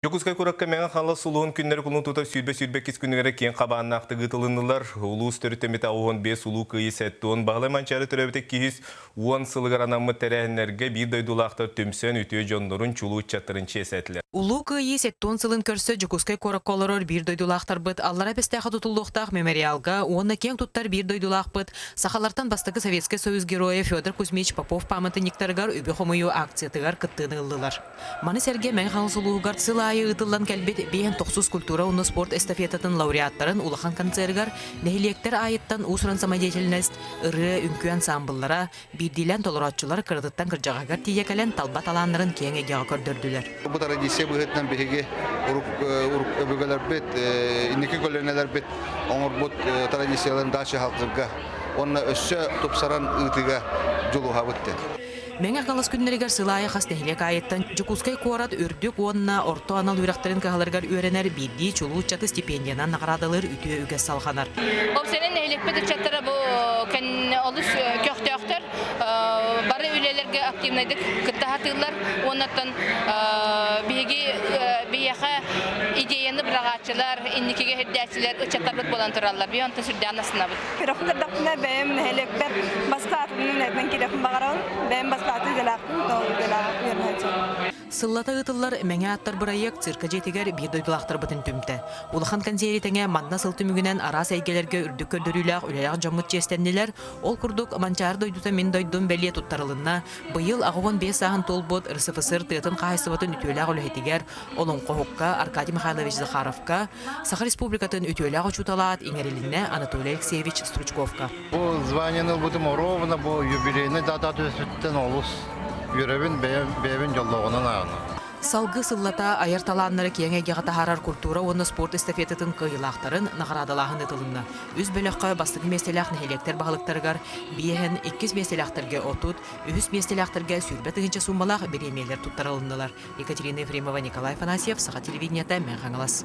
Дьокуускай куоракка Мэҥэ Хаҥалас улууһун күннэри кулун тутар 20-22 күнүгэр киэҥ хабааннаахтык ыытылыннылар. Улуус төрүттэммитэ 65 Улуу Кыайыы 70, Баһылай Манчаары төрөөбүтэ 210 сылыгар анаммыт тэрээһиннэргэ биир дойдулаахтар түмсэн үтүө дьоннорун, чулуу ыччаттарын чиэсээтилэр. Улуу Кыайыы 70 сылын көрсө Дьокуускай куоракка олорор биир дойдулаахтарбыт Аллара Бэстээххэ тутуллуохтаах мемориалга уонна киэҥ туттар биир дойдулаахпыт сахалартан бастакы Советскай Союз Геройа Федор Кузьмич Попов пааматынньыктарыгар үбү хомуйуу акциятыгар кыттыыны ыллылар. Маны сэргэ Мэҥэ Хаҥалас улууһугар сыл аайы ыытыллан кэлбит 59 культура уонна спорт эстафетатын лауреаттарын улахан концерыгар нэһилиэктэр аайыттан уус-уран самодеятельность, ырыа, үҥкүү ансаамбыллара, биирдиилээн толорооччулар кыратыттан кырдьаҕаһыгар тиийэ кэлэн талба талааннарын киэҥ эйгэҕэ көрдөрдүлэр. Бу традиция быһыытынан биһиги өбүгэлэрбит, инники көлүөнэлэрбит оҥорбут традицияларын дача халҕырга уонна өссө тупсаран ыытыыга дьулуһабыт диэн. Мэҥэ Хаҥалас күннэригэр сыл аайы хас нэһилиэк аайыттан Дьокуускай куорат үрдүк уонна орто анал үөрэхтэрин кыһаларыгар үөрэнэр биирдии чулуу ыччаты стипендиянан наҕараадалыыр үтүө үгэс салҕанар. Опсайынан нэһилиэкпит ыччаттара бу олус көхтөөхтөр, бары үлэлэргэ активнайдык кытта сатыыллар. Уоннаттан биһиги биһиэхэ идеяны быраҕааччылар, инникигэ сирдээччилэр ыччаттарбыт буолан тураллар. Биһи онтон сүрдээх астынабыт. Кирэхпин бэйэм нэһилиэкпэр бастаатым үлэтинэн киирэхпин баҕарабын. Бэйэм бастааты идэлээхпин, тоҕо идэлээх үөрэнээччи. Сыллата ыытыллар Мэҥэ аттар бырайыак цирка дьиэтигэр биир дойдулаахтарбытын түмтэ. Улахан кэнсиэри тэҥэ манна сыл түмүгүнэн араас эйгэлэргэ үрдүк көрдөрүүлээх үлэлээх дьоммут чиэстэннилэр. Ол курдук Манчаары дойдута мин дойдум бэлиэ туттарылынна. Быйыл 85 сааһын туолбут РСФСР тыатын хаһаайыстыбатын үтүөлээх үлэһитигэр олоҥхоһукка Аркадий Михайлович Захаровка, Саха Республикатын үтүөлээх учуутала аат иҥэрилиннэ Анатолий Алексеевич Стручковка. Бу званиены ылбытым оруобуна бу юбилейный дата түспүттэн олус үөрэбин, бэйэбин дьоллооҕунан ааҕынабын. Салгыы сыллата айар талааннары киэҥ эйгэҕэ таһаарар культура уонна спорт эстафетатын кыайыылаахтарын наҕараадалааһын ыытылынна. Үс бөлөххө бастакы миэстэлээх нэһилиэктэр баһылыктарыгар биэһэн, иккис миэстэлээхтэргэ 30, үһүс миэстэлээхтэргэ 20 тыһыынча суумалаах бириэмийэлэр туттарылыннылар. Екатерина Ефремова, Николай Афанасьев, Саха телевидениета, Мэҥэ Хаҥалас.